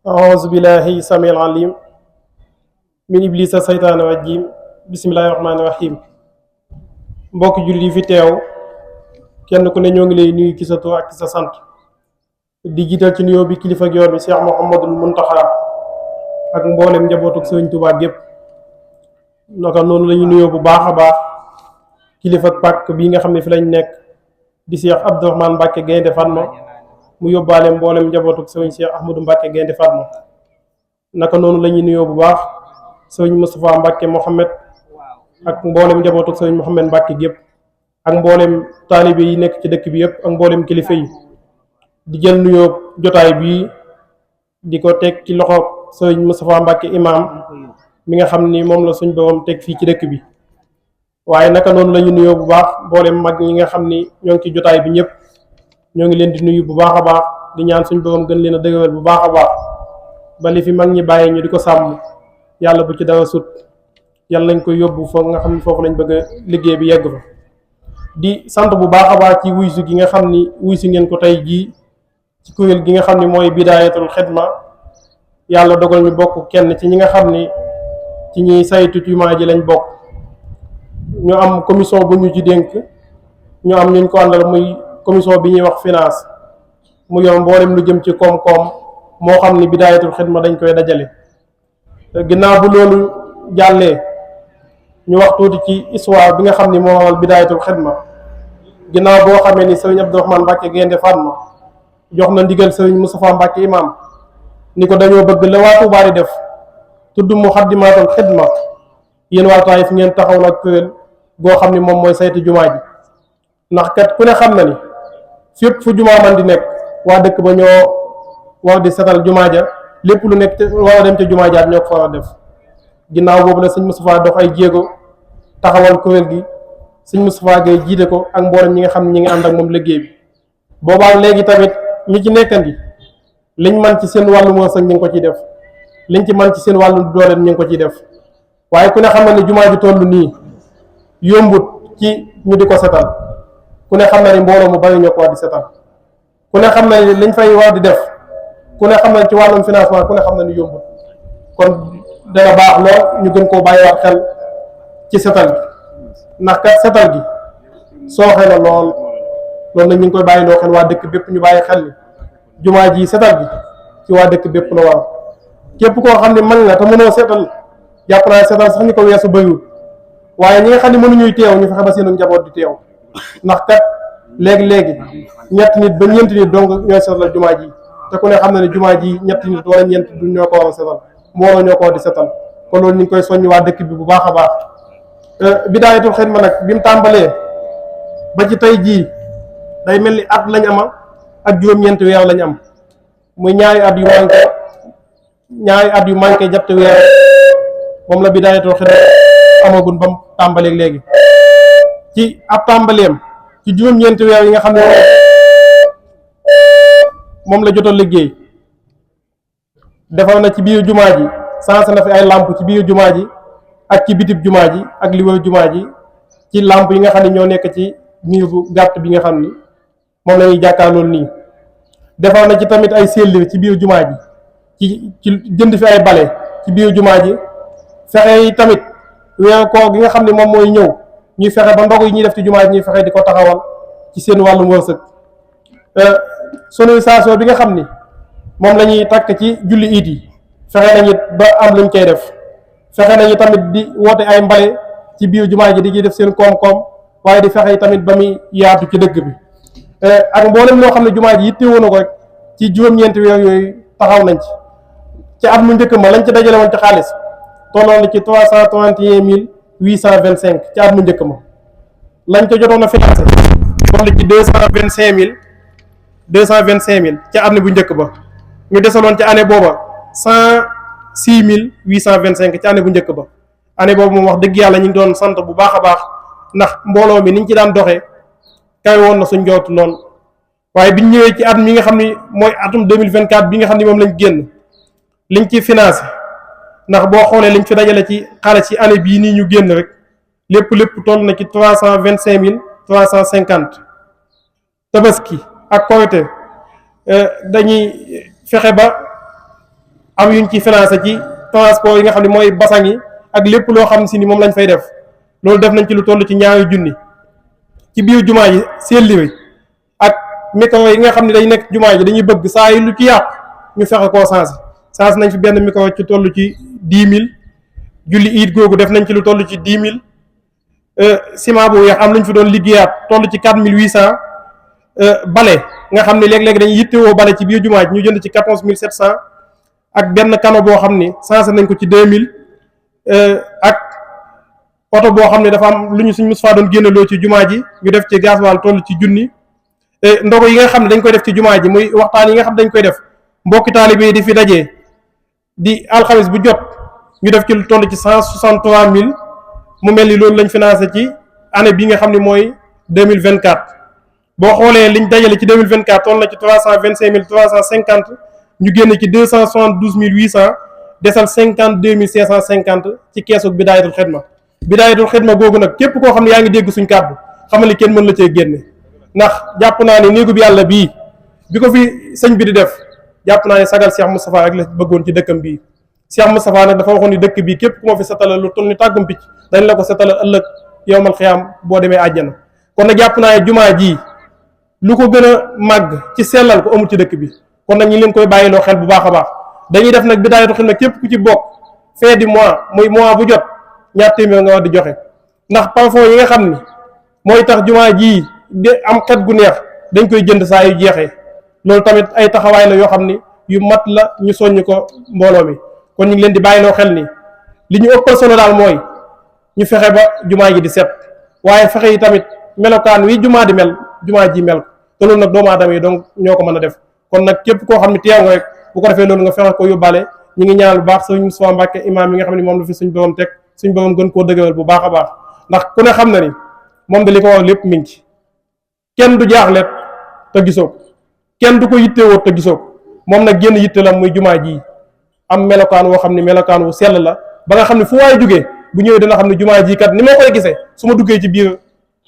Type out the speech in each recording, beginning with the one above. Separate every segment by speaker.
Speaker 1: أعوذ بالله السميع العليم من إبليس الشيطان الرجيم بسم الله الرحمن الرحيم mbokk julli fi teew kenn ku ne ñoo ngi lay nuyu ci sa tur ak ci sa sant di jiital ci nuyoo bi kilifa ak yoon bi Cheikh Mouhamadul Muntaxa ak mboolem njabootuk Sëriñ Tuubaa gépp naka noonu la ñu nuyoo bu baax a baax kilifa ak pàkk bii nga xam ne fi lañ nekk di Cheikh Abdourahmane Mbacke Gaynde Fatma mu yóbbaale mboolem njabootuk Sëriñ Cheikh Ahmadou Mbacke Gaynde Fatma naka noonu la ñuy nuyoo bu baax Sëriñ Moustapha Mbacke Mohamed ak mboolem njabootuk Sëriñ Mohamed Mbacke gépp ak mboolem taalibe yi nekk ci dëkk bi yëpp ak mboolem kilifa yi di jël nuyoo jotaay bii di ko teg ci loxo Sëriñ Moustapha Mbacke imam mi nga xam ni moom la suñ borom teg fii ci dëkk bi waaye naka noonu la ñu nuyoo bu baax mboolem mag ñi nga xam ni ñoo ngi ci jotaay bi ñëpp ñoo ngi leen di nuyu bu baax a baax di ñaan suñ borom gën leen a dëgëral bu baax a baax ba li fi mag ñi bàyyi ñu di ko sàmm yàlla bu ci dara sut yàlla nañ ko yóbbu foofu nga xam ni foofu lañ bëgg a liggéey bi yegg fa di sant bu baax a baax ci wuysu gi nga xam ni wuysu ngeen ko tey jii ci kuréel gi nga xam ni mooy bidaayatul xidma yàlla dogal ñu bokk kenn ci ñi nga xam ni ci ñiy saytu jumaa ji lañ bokk ñu am commission bu ñu ci dénk ñu am ñu ko àndal muy commission bi ñuy wax finance mu yor mboolem lu jëm ci koom-koom moo xam ni bidaayatul xidma dañ koy dajale ginnaaw bu loolu jàllee ñu wax tuuti ci histoire bi nga xam ni moo waral bidaayatul xidma ginnaaw boo xamee ni sëriñ Abdourahmane Mbacke Gaynde Fatma jox na ndigal sëriñ Moustapha Mbacke imam ni ko dañoo bëgg la waa Tuubaa di def tudd Muxaddamaatul Xidma yéen waa Taayif ngeen taxaw nag kuréel goo xam ni moom mooy saytu jumaa ji ndax kat ku ne xam na ni fépp fu jumaa man di nekk waa dëkk ba ñoo war di setal jumaa ja lépp lu nekk war a dem ca jumaa jaat ñoo ko war a def ginnaaw boobu la sëñ Moustapha dox ay jéego taxawal kuréel gi sëñ Moustapha Gueye jiite ko ak mboolem ñi nga xam ne ñi ngi ànd ak moom liggéey bi boobaa léegi tamit ñi ci nekkandi liñ man ci seen wàllu wërsëg ñu ngi ko ciy def liñ ci man ci seen wàllu doole ñu ngi ko ciy def waaye ku ne xam na ni jumaa ji toll nii yombut ci ñu di ko setal ku ne xam na ni mbooloo mu bari ñoo ko war di setal ku ne xam na ni liñ fay war di def ku ne xam na ci wàllum financement ku ne xam na ni yombut kon dana baax lool ñu gën koo bàyyiwaat xel ci setal gi ndax kat setal gi sooxe na lool loolu nag ñu ngi koy bàyyi loo xel waa dëkk bépp ñu bàyyi xel ni jumaa ji setal gi ci waa dëkk bépp la war képp koo xam ne mën nga te mënoo seetal jàpp naa seetal sax ñu ko weesu bëriwul waaye ñi nga xam ne mënuñuy teew ñu fexe ba seenu njaboot di teew ndax kat léegi-léegi ñetti nit ba ñeenti nit donc ñooy seetal jumaa ji te ku ne xam na ne jumaa ji ñetti nit wala ñeenti du ñoo ko war a seetal mbooloo ñoo ko war di seetal kon loolu ñu ngi koy soññ waa dëkk bi bu baax a baax bidaayatul xidma nag bi mu tàmbalee ba ci tey jii day mel ni at lañ ama ak juróom-ñeenti weer lañ am muy ñaari at yu manqué jàpp weer moom la bidaayatul xidma amagun ba mu tàmbaleeg léegi ci ab tàmbaleem ci juróom-ñeenti weer yi nga xam ne moom la jot a liggéey defar na ci biir jumaa ji sensé na fi ay làmp ci biir jumaa ji ak ci bitib jumaa ji ak li wër jumaa ji ci làmp yi nga xam ne ñoo nekk ci miir bu gàtt bi nga xam ni moom la ñuy jàkkaarlool nii defar na ci tamit ay sellir ci biir jumaa ji ci jënd fi ay bale ci biir jumaa ji fexe yi tamit weeru koor gi nga xam ne moom mooy ñëw ñuy fexe ba ndog yi ñuy def ci jumaa ji ñuy fexe di ko taxawal ci seen wàllum wërsëg sonorisation bi nga xam ni moom la ñuy takk ci julli iit yi fexe nañu ba am luñ koy def fexe nañu tamit di woote ay mbale ci biir jumaa ji di ci def seen koom-koom waaye di fexe tamit ba muy yaatu ci dëkk bi ak mboolem loo xam ne jumaa ji yittewoo na ko rek ci juróom-ñeenti weer yooyu taxaw nañ ci at mu njëkk ma lañ ci dajale woon ci xaalis tolloon na ci 331 825 ci at mu njëkk ma lañ ko jotoon a financé toll ci 225 000 ci at bu njëkk ba ñu desaloon ci année booba 106 825 ci année bu njëkk ba année boobu moom wax dëgg yàlla ñu ngi doon sant bu baax a baax ndax mbooloo mi niñ ci daan doxee kay woon na suñ jootu lool waaye biñ ñëwee ci at mi nga xam ni mooy atum 2024 bi nga xam ni moom lañ génn liñ ci financé ndax boo xoolee liñ fi dajale ci xaalis ci année bii nii ñu génn rek lépp toll na ci 325 350 tabaski ak Korité dañuy fexe ba am yuñ ci financé ci transport yi nga xam ne mooy basang yi ak lépp loo xam si ni moom lañ fay def loolu def nañ ci lu toll ci ñaari junni ci biir jumaa ji selli ak micro yi nga xam ne day nekk jumaa ji dañuy bëgg saa yi lu ci yàqu ñu fexe koo changé nañ fi benn micro ci toll ci 10 000 julli iit googu def nañ ci lu toll ci 10 000 ciment bu weex am lañ fi doon liggéeyaat toll ci 4800 bale nga xam ne léeg-léeg dañuy yittewoo bale ci biir jumaa ji ñu jënd ci 14700 ak benn kano boo xam ni changé nañ ko ci 2000 ak oto boo xam ne dafa am lu ñu suñ Moustapha doon génneloo ci jumaa ji ñu def ci gasoil toll ci junni ndogo yi nga xam ne dañ koy def ci jumaa ji muy waxtaan yi nga xam ne dañ koy def mbokki taalibe yi di fi dajee di alxamis bu jot ñu def ci lu toll ci 163000 mu mel ni loolu lañ financé ci année bi nga xam ne mooy 2024 boo xoolee liñ dajale ci 2024 toll na ci 325350 ñu génn ci 272800 desal 52550 ci keesug Bidaayatul Xidma Bidaayatul Xidma googu nag képp koo xam ne yaa ngi dégg suñ kàddu xamal ni kenn mën la cee génne ndax jàpp naa ne néegu bi yàlla bii bi ko fi sëñ bi di def jàpp naa ne sagal Cheikh Moustapha rek la bëggoon ci dëkkam bii Cheikh Moustapha nag dafa waxoon ni dëkk bii képp ku ma fi setalal lu toll ni tàggum picc dañ la ko setalal ëllëg yowmal xiyaam boo demee àjjana kon nag jàpp naa ne jumaa ji lu ko gën a màgg ci sellal ko amul ci dëkk bi kon nag ñi leen koy bàyyiloo xel bu baax a baax dañuy def nag Bidaayatul Xidma képp ku ci bokk fin du mois muy mois bu jot ñaar téeméer nga war di joxe ndax parfum yi nga xam ni mooy tax jumaa ji di am xet gu neex dañ koy jënd saa yu jeexee loolu tamit ay taxawaay la yoo xam ni yu mat la ñu soññ ko mbooloo mi kon ñu ngi leen di bàyyiloo xel ni li ñu ëppal solo daal mooy ñu fexe ba jumaa ji di set waaye fexe yi tamit melokaan wi jumaa di mel jumaa ji mel te loolu nag doomu aadama yi donc ñoo ko mën a def kon nag képp koo xam ne teew nga rek bu ko defee loolu nga fexe ko yóbbaale ñu ngi ñaanal bu baax sëñ Moustapha Mbacke imaam yi nga xam ne moom la fi suñ borom teg suñ borom gën koo dëgëral bu baax a baax ndax ku ne xam na ni moom da li ko wax lépp mi ngi ci kenn du jaaxle te gisoo ko kenn du ko yittewoo te gisoo ko moom nag génn yitte la muy jumaa ji am melokaan woo xam ne melokaan wu sell la ba nga xam ne fu waaye jógee bu ñëwee dina xam ne jumaa ji kat ni ma koy gisee su ma duggee ci biir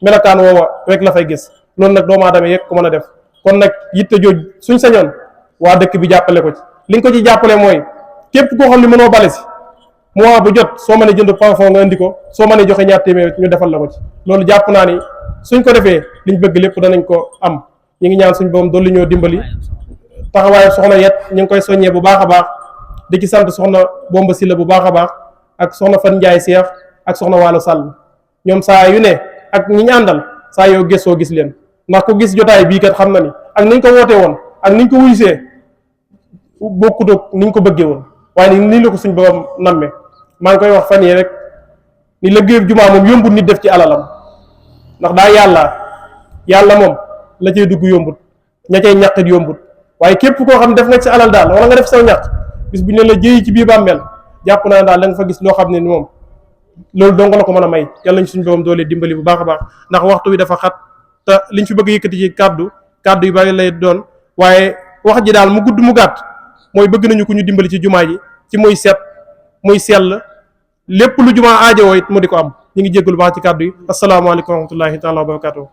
Speaker 1: melokaan woowa rek la fay gis loolu nag doomu aadama yegg ko mën a def kon nag yitte jooj suñ sañoon waa dëkk bi jàppale ko ci li nga ko ci jàppale mooy képp koo xam ne mënoo bale si mois bu jot soo mënee jënd parfum nga indi ko soo mënee joxe ñaar téeméer ñu defal la ko ci loolu jàpp naa ni suñ ko defee liñ bëgg lépp danañ ko am ñu ngi ñaan suñ borom dolli ñoo dimbali taxawaayu soxna Yet ñu ngi koy soññee bu baax a baax di ci sant soxna Bomba Silla bu baax a baax ak soxna Fan Njaay Seex ak soxna Waalo Sall ñoom saa yu ne ak ñi ñu àndal saa yoo gëstoo gis leen ndax ku gis jotaay bii kat xam na ni ak niñ ko wootee woon ak niñ ko wuysee bokkut ak niñ ko bëggee woon waaye ni la ko suñ borom namme maa ngi koy wax fan yi rek ni liggéey jumaa moom yombut nit def ci alalam ndax daa yàlla moom la cay dugg yombut ña cay ñàqit yombut waaye képp koo xam ne def nga ci alal daal wala nga def saw ñàq bis bu ñu ne la jëyi ci biir bàmmeel jàpp naa daal da nga fa gis loo xam ne ni moom loolu dong la ko mën a may yàlla ñu suñu borom doole dimbali bu baax a baax ndax waxtu wi dafa xat te liñ fi bëgg yëkkati ci kàddu yu bari lay doon waaye wax ji daal mu gudd mu gàtt mooy bëgg nañu ko ñu dimbali ci jumaa ji ci muy set muy sell lépp lu jumaa aajowoo it mu di ko am ñu ngi jéggalu baax ci kàddu yi asalaamaaleykum wa rahmatullahi taala wa barakatuh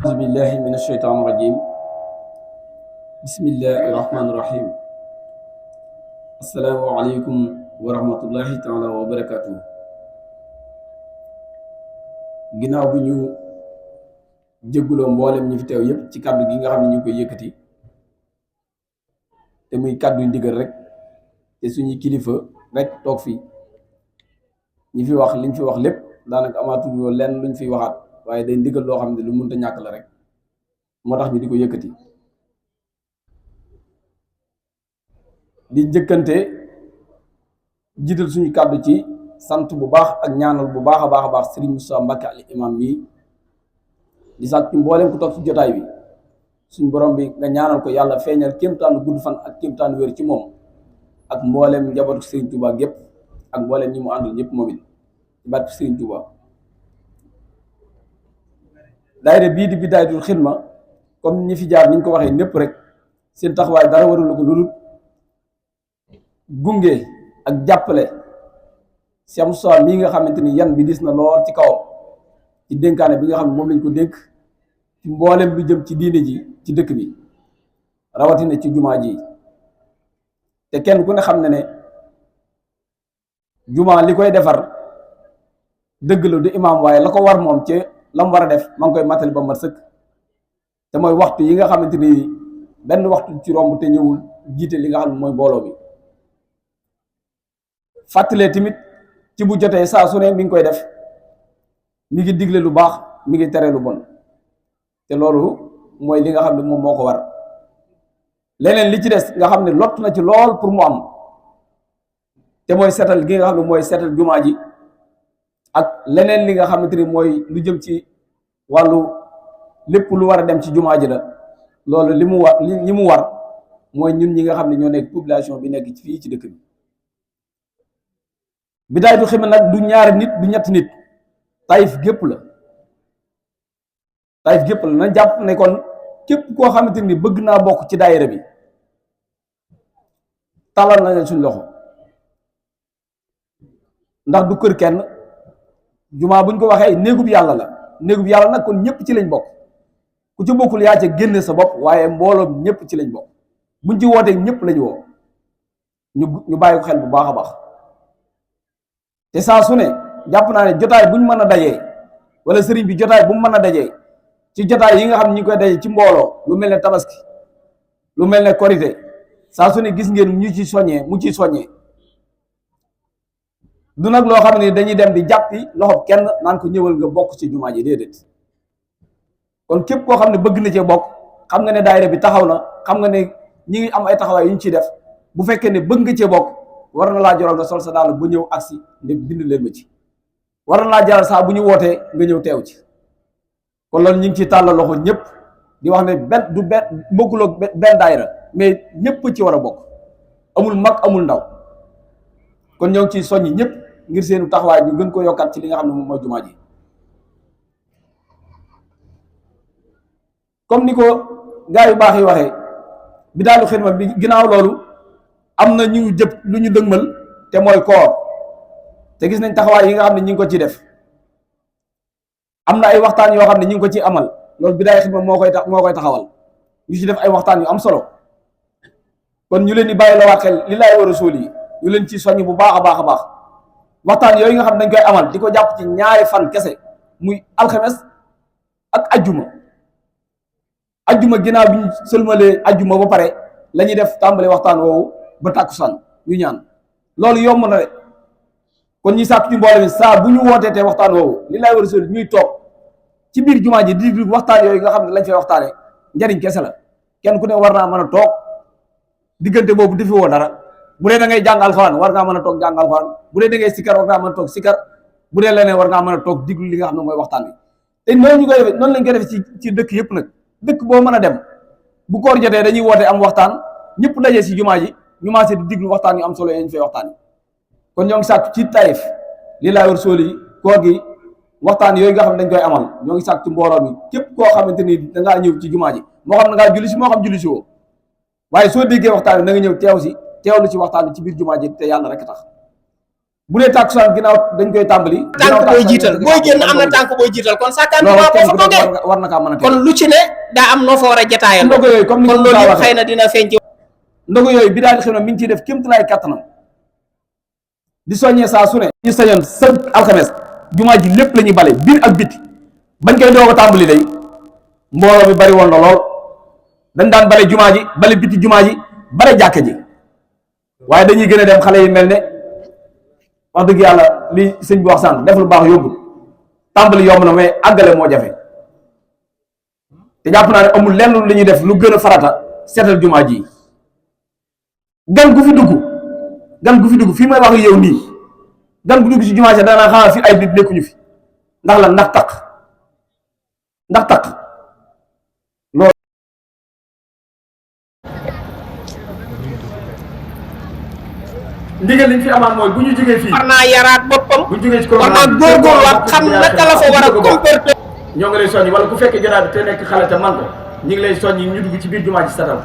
Speaker 2: auzu billahi min asheytaan rajim bismillahi rahmaani rahim asalaamaaleykum wa rahmatullahi taala wa barakatuh ginnaaw bi ñu jégguloo mboolem ñi fi teew yépp ci kàddu gi nga xam ne ñu ngi koy yëkkati te muy kàddu ndigal rek te suñuy kilifa rek toog fi ñi fi wax liñ fi wax lépp daanaka amaatul yoo lenn luñ fiy waxaat waaye day ndigal loo xam ne lu mënta ñàkk la rek moo tax ñu di ko yëkkati di njëkkante jiital suñu kàddu ci sant bu baax ak ñaanal bu baax a baax a baax Serigne Moustapha Mbacke al imam mii di sant mbooleem ku toog ci jotaay bi suñ borom bi nga ñaanal ko yàlla feeñal kéemtaanu gudd fan ak kéemtaanu wér ci moom ak mbooleem njabootu Serigne Touba gépp ak mbooleem ñi mu àndal ñëpp moom it ci barke Serigne Touba. daayira bii di Bidaayatul Xidma comme ñi fi jaar niñ ko waxee ñëpp rek seen taxawaay dara warul ko lu dul gunge ak jàppale Cheikh Moustapha mii nga xamante ni yan bi dis na lool ci kawam ci dénkaane bi nga xam ne moom lañ ko dénk ci mboolem lu jëm ci diine ji ci dëkk bi rawatina ci jumaa ji te kenn ku ne xam ne ne juma li koy defar dëgg la du imaam waaye la ko war moom ci la mu war a def ma ngi koy matali ba mat sëkk te mooy waxtu yi nga xamante ni benn waxtu ci romb te ñëwul jiite li nga xam ne mooy mbooloo bi fàttalee tamit ci bu jotee saa su ne mi ngi koy def mi ngi digle lu baax mi ngi tere lu bon te loolu mooy li nga xam ne moom moo ko war leneen li ci des nga xam ne lott na ci lool pour mu am te mooy setal gi nga xam ne mooy setal jumaa ji ak leneen li nga xamante ni mooy lu jëm ci wàllu lépp lu war a dem ci jumaa ji la loolu li mu war mooy ñun ñi nga xam ne ñoo nekk population bi nekk fii ci dëkk bi Bidaayatu Xidma nag du ñaari nit du ñetti nit Taïf gépp la na jàpp ne kon képp koo xamante ni bëgg naa bokk ci daayira bi talal na leen suñ loxo ndax du kër kenn jumaa buñ ko waxee néegub yàlla la néegub yàlla nag kon ñëpp ci lañ bokk ku ci bokkul yaa ca génne sa bopp waaye mbooloom ñëpp ci lañ bokk buñ ci wootee ñëpp lañu woo ñu bàyyi ko xel bu baax a baax te saa su ne jàpp naa ne jotaay buñ mën a dajee wala sëriñ bi jotaay bu mu mën a dajee ci jotaay yi nga xam ne ñi ngi koy dajee ci mbooloo lu mel ne tabaski lu mel ne korité saa su ne gis ngeen ñu ci soññee mu ciy soññee du nag loo xam ne dañuy dem di jàppi loxob kenn naan ko ñëwal nga bokk ci jumaa ji déedéet kon képp koo xam ne bëgg na cee bokk xam nga ne daayira bi taxaw na xam nga ne ñi ngi am ay taxawaay yu ñu ciy def bu fekkee ne bëgg nga cee bokk war na laa jaral nga sol sa daal ba ñëw agsi ne bind leen ma ci war na laa jaral saa bu ñu wootee nga ñëw teew ci kon loolu ñu ngi ciy tàllal loxo ñëpp di wax ne benn bokkuloo benn daayira mais ñëpp ci war a bokk amul mag amul ndaw kon ñoo ngi ciy soññi ñëpp ngir seenu taxawaay ñu gën ko yokkaat ci li nga xam ne moom mooy jumaa ji comme ni ko gaa yu baax yi waxee Bidaayatu Xidma bi ginnaaw loolu am na ñu jëpp lu ñu dëgmal te mooy koor te gis nañ taxawaay yi nga xam ne ñi ngi ko ci def am na ay waxtaan yoo xam ne ñi ngi ko ci amal loolu Bidaayatu Xidma moo koy taxawal ñu ci def ay waxtaan yu am solo kon ñu leen di bàyyi la waa xel li laay war a sóol yi ñu leen ci soññ bu baax a baax a baax waxtaan yooyu nga xam ne dañ koy amal di ko jàpp ci ñaari fan kese muy alxames ak ajjuma ginnaaw bi ñu sëlmalee ajjuma ba pare la ñuy def tàmbali waxtaan woowu ba tàkkusaan ñu ñaan loolu yomb na de kon ñi sàkku ci mbooloo mi saa bu ñu wootee te waxtaan woowu li laay war a sóol ñuy toog ci biir jumaa ji di waxtaan yooyu nga xam ne lañ fay waxtaanee njariñ kese la kenn ku ne war naa mën a toog diggante boobu defi woo dara bu dee da ngay jàng alxuraan war ngaa mën a toog jàng alxuraan bu dee da ngay sikkar war ngaa mën a toog sikkar bu dee leneen war ngaa mën a toog diglu li nga xam ne mooy waxtaan bi te noonu ñu koy defee noonu lañ koy defee ci dëkk yëpp nag dëkk boo mën a dem bu koor jotee dañuy woote am waxtaan ñëpp dajee si jumaa ji ñu maasee di diglu waxtaan yu am solo yi ñu fay waxtaan yi kon ñoo ngi sàkk ci Taïf li laa war sóoli yi koor gi waxtaan yooyu nga xam ne dañ koy amal ñoo ngi sàkk ci mbooloo mi képp koo xamante ni da ngaa ñëw ci jumaa ji moo xam ne ngaa julli si moo xam julli si woo waaye soo déggee waxtaan bi na nga ñëw teewlu ci waxtaan bi ci biir jumaa ji te yàlla rek tax bu dee tàkkusaan ginnaaw dañ koy tàmbali
Speaker 3: tànk booy jiital booy génn am na tànk booy jiital kon sàkkaan boo fa toogee
Speaker 2: war na kaa mën a
Speaker 3: kon lu ci ne daa am noo fa war a jataayal
Speaker 2: ndogu yooyu comme ni
Speaker 3: kon loolu yëpp xëy na dina feeñ ci
Speaker 2: ndogu yooyu Bidaayatu Xidma mi ngi ciy def kéemtalaay kattanam di soññee saa su ne ñu sañoon sa alxames jumaa ji lépp la ñuy bale biir ak biti bañ koy doog a tàmbali day mbooloo mi bari woon na lool dañ daan bale jumaa ji bale biti jumaa ji bale jàkka ji waaye dañuy gën a dem xale yi mel ne wax dëgg yàlla li sëñ bi wax sànq def lu baax yóbbul tàmbali yomb na mais àggale moo jafe te jàpp naa ne amul lenn lu ñuy def lu gën a farata seetal jumaa ji gan gu fi dugg fii may wax yow nii gan gu dugg ci jumaa ji danaa xanaa fi ay nit nekkuñu fi ndax la ndax taq loolu ndigal liñ fi amaan mooy bu ñu jógee fii
Speaker 3: war naa yaraat boppam
Speaker 2: bu ñu jógee ci
Speaker 3: war naa góorgóorluwaat xam naka la fa war a comporter
Speaker 2: ñoo ngi lay soññi wala ku fekkee jotaay bi te nekk xale te man ko ñu ngi lay soññi ñu dugg ci biir jumaa ji setal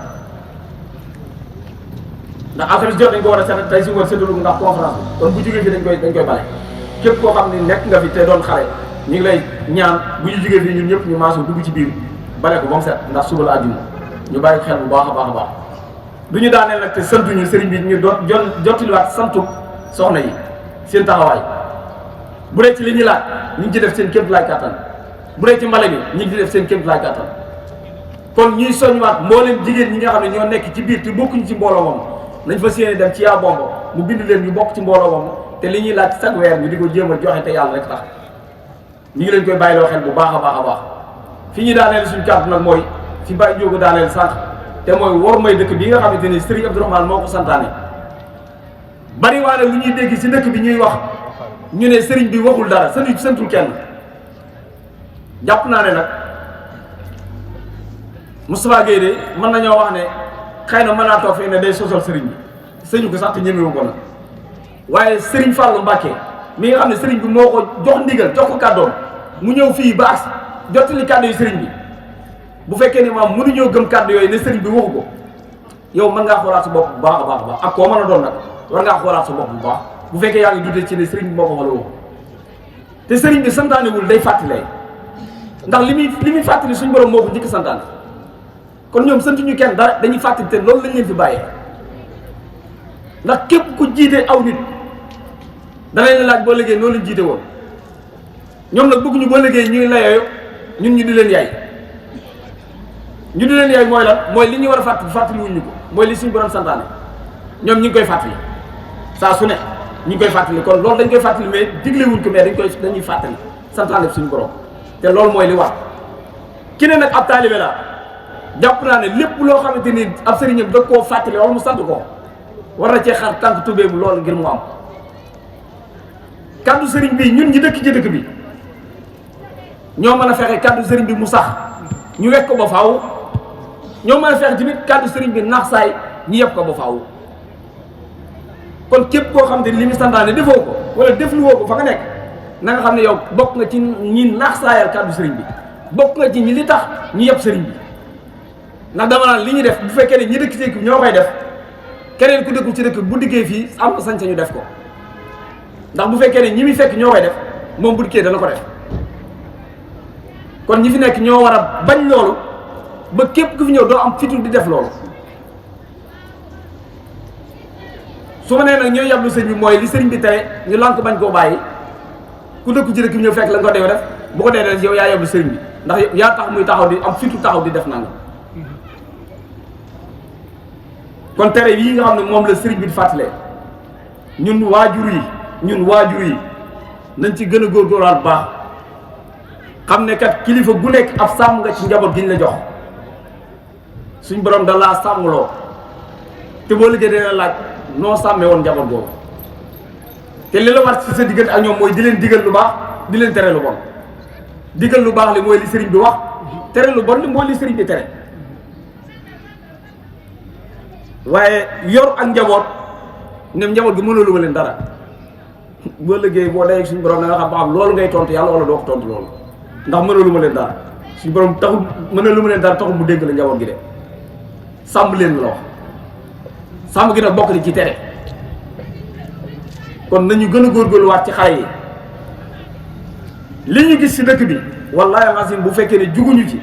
Speaker 2: ndax alxames jot dañ ko war a setal tey si war séddalu ndax conférence bi kon bu jógee fii dañ koy bale képp koo xam ne nekk nga fi te doon xale ñu ngi lay ñaan bu ñu jógee fii ñun ñëpp ñu maasu dugg ci biir bale ko ba mu set ndax suba la àjjuma ñu bàyyi xel bu baax a baax a baax du ñu daaneel nag te santuñu sëriñ bi ñu doon jottaliwaat santu soxna yi seen taxawaay bu dee ci li ñuy laaj ñu ngi ci def seen kéem laay kàttan bu dee ci mbale bi ñu ngi ci def seen kéem laay kàttan kon ñuy soññwaat mbooleem jigéen ñi nga xam ne ñoo nekk ci biir te bokkuñu ci mbooloo moom nañ fa séene dem ci yaa bombo mu bind leen ñu bokk ci mbooloo moom te li ñuy laaj chaque weer ñu di ko jéem a joxe te yàlla rek tax ñu ngi leen koy bàyyiloo xel bu baax a baax a baax fi ñuy daaneel suñu kàddu nag mooy fi bàyyi jógu daaneel sànq te mooy war may dëkk bi nga xamante ni Serigne Abdourahmane moo ko santaane bari waane lu ñuy dégg si dëkk bi ñuy wax ñu ne Serigne bi waxul dara santul kenn jàpp naa ne nag Moustapha Guèye de mën nañoo wax ne xëy na mën naa toog fii ne day sosal Serigne bi sëñu ko sax te ñemewu ko nag waaye Serigne Fallou Mbacké mi nga xam ne Serigne bi moo ko jox ndigal jox ko kàddoom mu ñëw fii ba agsi jottali kàddu yu Serigne bi bu fekkee ne maam mënuñoo gëm kàddu yooyu ne Serigne bi waxu ko yow mën ngaa xoolaat sa bopp bu baax a baax a baax ak koo mën a doon nag war ngaa xoolaat sa bopp bu baax bu fekkee yaa ngi dute ci ne Serigne bi moo ko wala waxu te Serigne bi santaanewul day fàttalee ndax li muy fàttali suñu borom moo ko njëkk santaane kon ñoom santuñu kenn dara dañuy fàttali te loolu lañ leen fi bàyyee ndax képp ku jiite aw nit danañ la laaj boo liggéey noonu lañ jiite woon ñoom nag bëgguñu boo liggéey ñuy layooyu ñun ñu di leen yaay ñu di leen yaay mooy lan mooy li ñu war a fàttali wuñ ñu ko mooy li suñu borom santaane ñoom ñu ngi koy fàttali saa su ne ñu ngi koy fàttali kon loolu dañ koy fàttali mais digle wuñ ko mais dañuy fàttali santaane suñu borom te loolu mooy li war ki ne nag ab taalibe la jàpp naa ne lépp loo xamante ni ab sëriñam da koo fàttali wala mu sant ko war na cee xar tànk tubéem loolu ngir mu am kaddu sëriñ bi ñun ñi dëkk ci dëkk bi ñoo mën a fexe kaddu sëriñ bi mu sax ñu wekk ko ba faaw ñoo mën a fexe tamit kaddu sëriñ bi naax saay ñu yeb ko ba faaw kon képp koo xam ne li mu santaane defoo ko wala defluwoo ko fa nga nekk na nga xam ne yow bokk nga ci ñi naax saayal kaddu sëriñ bi bokk nga ci ñi li tax ñu yeb sëriñ bi ndax dama naan li ñu def bu fekkee ne ñi dëkk ci dëkk bi ñoo koy def keneen ku dëkku ci dëkk bu diggee fii am na sañ ñu def ko ndax bu fekkee ne ñi muy fekk ñoo koy def moom bu dikkee dana ko def kon ñi fi nekk ñoo war a bañ loolu ba képp ku fi ñëw doo am fitu di def loolu su ma nee nag ñooy yablu sëñ bi mooy li sëriñ bi tere ñu lànk bañ koo bàyyi ku dëkku ci dëkk bi ñëw fekk la nga ko def bu ko dee def yow yaa yablu sëriñ bi ndax yaa tax muy taxaw di am fitu taxaw di def nanga kon tere yii nga xam ne moom la sëriñ bi di fàttalee ñun waajur yi nañ ci gën a góorgóorlaat baax xam ne kat kilifa gu nekk ab sàmm nga ci njaboot gi ñu la jox suñ borom da laa sàmmloo te boo liggéey dina laaj noo sàmmee woon njaboot boobu te li la war ci sa diggante ak ñoom mooy di leen digal lu baax di leen tere lu bon digal lu baax li mooy li sëriñ bi wax tere lu bon li mooy li sëriñ bi tere waaye yor ak njaboot ne njaboot gi mënulu ma leen dara boo liggéey boo dayee suñu borom da nga xam ba xam loolu ngay tontu yàlla wala doo ko tontu loolu ndax mënalu ma leen dara suñu borom taxul mënalu ma leen dara taxul mu dégg la njaboot gi de sàmm leen la wax sàmm gi nag bokk na ci tere kon nañu gën a góorgóorluwaat ci xale yi li ñu gis ci dëkk bi wallaahi asim bu fekkee ne juguñu ci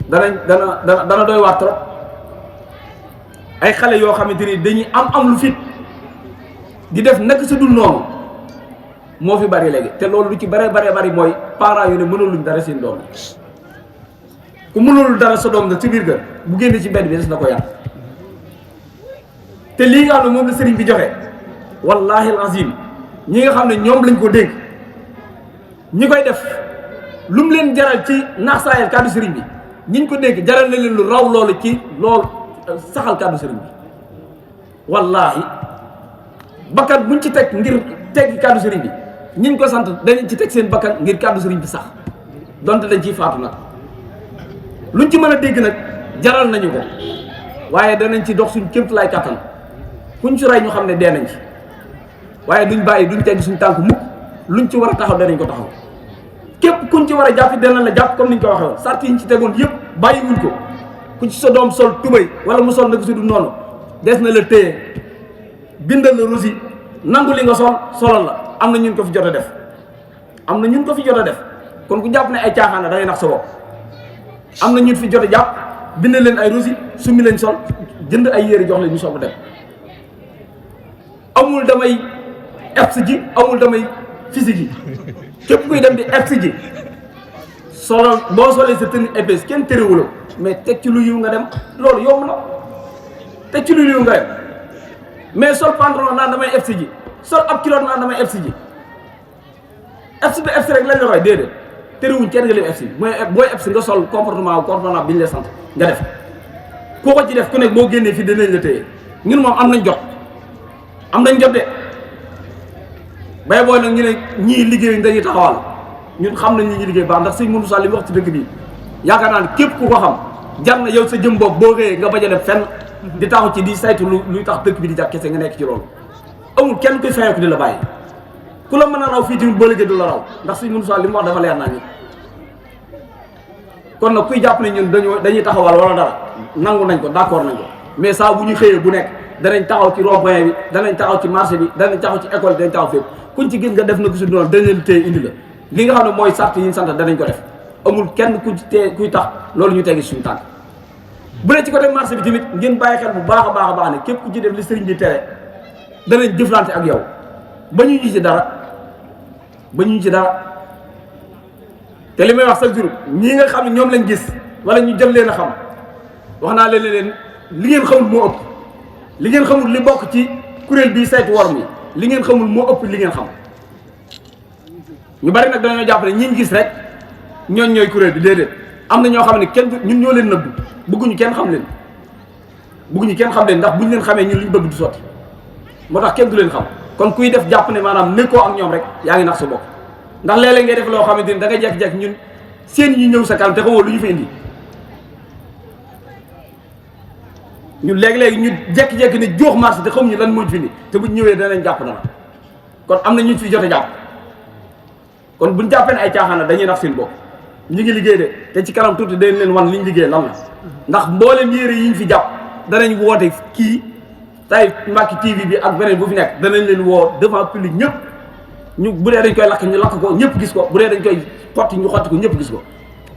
Speaker 2: dana doy waar trop ay xale yoo xamante ni dañuy am lu fit di def naka sa dul noonu moo fi bari léegi te loolu lu ci bari mooy parents yu ne mënuluñ dara seen doom ku mënulul dara sa doom nag ci biir kër bu génne ci mbedd bi des na ko yàq te lii nga xam ne moom la sëriñ bi joxe wallahi alazim ñi nga xam ne ñoom lañ ko dénk ñi koy def lu mu leen jaral ci naax saayal kàddu sëriñ bi ñi ñu ko dénk jaral na leen lu raw loolu ci loolu saxal kàddu sëriñ bi wallahi bakkan buñ ci teg ngir teg kàddu sëriñ bi ñi ñu ko sant dañu ci teg seen bakkan ngir kàddu sëriñ bi sax donte dañ ciy faatu nag luñ ci mën a dégg nag jaral nañu ko waaye danañ ci dox suñ kéemtulaay kàttan kuñ ci rey ñu xam ne dee nañ ci waaye duñ bàyyi duñ tegg suñ tànk mukk luñ ci war a taxaw danañ ko taxaw képp kuñ ci war a jàpp dana la jàpp comme niñ ko waxee woon sart yi ñu ci tegoon yëpp bàyyi wuñ ko ku ci sa doom sol tubéy wala mu sol nag su du noonu des na la téye bindal la rosi nangu li nga solal la am na ñun ko fi jot a def kon ku jàpp ne ay caaxaan la da ngay nax sa bopp am na ñun fi jot a jàpp bind leen ay rosi summi leen sol jënd ay yére jox leen ñu soog a dem amul damay EPS ji amul damay physique yi képp kuy dem di EPS ji solal boo solee sa tenue épaisse kenn terewula mais teg ci lu yiw nga dem loolu yomb na teg ci lu yiw nga dem mais sol pantalon naan damay EPS ji sol ab kilo naan damay EPS ji EPS bi EPS rek lañ la koy déedéet terewuñ kenn nga lim EPS mooy booy EPS nga sol comportement bi ñu la sant nga def ku ko ci def ku nekk boo génnee fii danañ la téye ñun moom am nañ jot de bay booy nag ñu ne ñii liggéeyuñ dañuy taxawal ñun xam nañ ñi liggéey baax ndax sëñ Modou Sall li mu wax ci dëkk bi yaakaar naa ne képp ku ko xam jar na yow sa jëm bopp boo xëyee nga bañ a def fenn di taxaw ci di saytu luy tax dëkk bi di jàkk kese nga nekk ci loolu amul kenn kuy fayeeku di la bàyyi ku la mën a raw fii tamit boo liggéey du la raw ndax sëñ Modou Sall li mu wax dafa leer naa ñi kon nag kuy jàpp ne ñun dañuy taxawal wala dara nangu nañ ko d'accord nañ ko mais saa bu ñu xëyee bu nekk danañ taxaw ci rond-point bi danañ taxaw ci marché bi danañ taxaw ci école bi danañ taxaw fépp kuñ ci gis nga def na ko su noonu dañ leen téye indi la li nga xam ne mooy sart yi ñu sant danañ ko def amul kenn ku ci tee kuy tax loolu ñu tegi suñu tànk bu dee ci côté marché bi tamit ngeen bàyyi xel bu baax a baax a baax ne képp ku ci def li sëriñ bi tere danañ jëflante ak yow ba ñu ci dara te li may wax chaque jour ñii nga xam ne ñoom lañ gis wala ñu jëm leen a xam wax naa leen li ngeen xamul moo ëpp li ngeen xamul li bokk ci kuréel bii saytu war mi li ngeen xamul moo ëpp li ngeen xam ñu bari nag dañoo jàpp ne ñi gis rek ñooy kuréel bi déedéet am na ñoo xam ne kenn ñun ñoo leen nëbbu bëgguñu kenn xam leen ndax buñ leen xamee ñun liñ bëgg du sotti moo tax kenn du leen xam kon kuy def jàpp ne maanaam nekkoo ak ñoom rek yaa ngi nax sa bopp ndax léeg-léeg ngay def loo xamante ni da ngay jekk-jekk ñun seen ñu ñëw sa kanam te xamoo lu ñu fa indi ñun léegi-léegi ñu jekki-jekki ne joox marché te xamuñu lan moo fi indi te buñ ñëwee danañ jàpp dara kon am na ñu fi jot a jàpp kon buñ jàppee ne ay caaxaan la dañuy nax seen bopp ñu ngi liggéey de te ci kanam tuuti dañ leen wan liñ liggéey lan la ndax mboolem yére yi ñu fi jàpp danañ woote kii tay Mbacke TV bi ak beneen bu fi nekk danañ leen woo devant public ñëpp ñu bu dee dañ koy lakk ñu lakk ko ñëpp gis ko bu dee dañ koy xotti ñu xotti ko ñëpp gis ko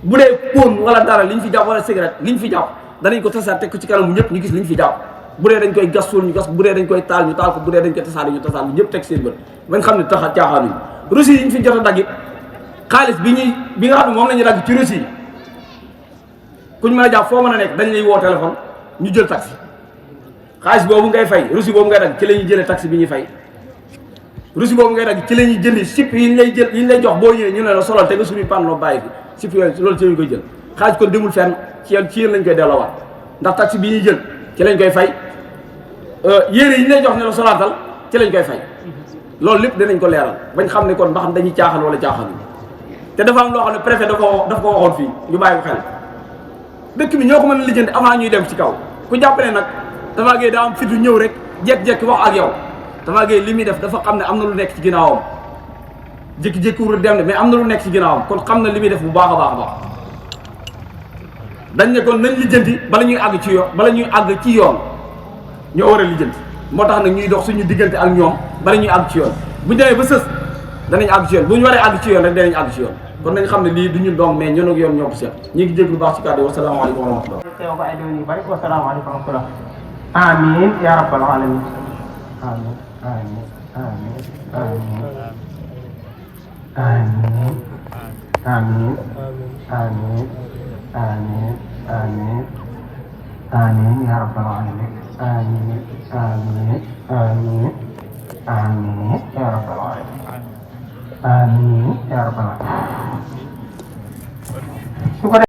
Speaker 2: bu dee póon wala dara liñ fi jàpp wala cigarette liñ fi jàpp danañ ko tasaar teg ko ci kanamu ñëpp ñu gis liñ fi jàpp bu dee dañ koy gas suul ñu gas bu dee dañ koy taal ñu taal ko bu dee dañ koy tasaar ñu tasaar ñu ñëpp teg seen bët bañ xam ne taxa caaxaan yi Russie yi ñu fi jot a dagg it xaalis bi nga xam ne moom la ñu dagg ci Russie yi kuñ mën a jàpp foo mën a nekk dañ lay woo téléphone ñu jël taxi xaalis boobu ngay fay Russie boobu ngay dagg ci la ñuy jëlee taxi bi ñuy fay Russie boobu ngay dagg ci la ñuy jëndi sip yi ñu lay jox boo ñëwee ñu ne la solal te nga suñuy panno bàyyi fi sip yooyu loolu ci lañ koy jël xaalis kon demul fenn ci yéen lañ koy delloowaat ndax taxi bi ñuy jël ci lañ koy fay yére yi ñu lay jox ne la solaatal ci lañ koy fay loolu lépp dinañ ko leeral bañ xam ne kon ba xam dañuy caaxaan wala caaxaan te dafa am loo xam ne préfet daf ko waxoon fii ñu bàyyi ko xel dëkk bi ñoo ko mën a lijjanti avant ñuy dem ci kaw ku jàpp ne nag Tapha Gueye daa am fitu ñëw rek jékki-jékki wax ak yow Tapha Gueye li muy def dafa xam ne am na lu nekk ci ginnaawam jékki-jékki wul dem ne mais am na lu nekk ci ginnaawam kon xam na li muy def bu baax a baax a baax dañ ne kon nañ lijjanti bala ñuy àgg ci yoon ñoo war a lijjanti moo tax nag ñuy dox suñu diggante ak ñoom bala ñuy àgg ci yoon buñu demee ba sës danañ àgg ci yoon bu ñu waree àgg ci yoon rek danañ àgg ci yoon kon nañ xam ne lii du ñu doom mais ñun ak yoon ñoo ko seet ñu ngi jéglu baax ci kàddu wasalaamaaleykum wa rahmatulah
Speaker 3: teew ko ay déwén yu bari wasalaamaaleykum wa rahmatulah amin ya rabbal alamin amin amin amin amin amin amin amin amin amin ya rabbal alamin amin amin amin amin ya rabbal alamin amin ya rabbal alamin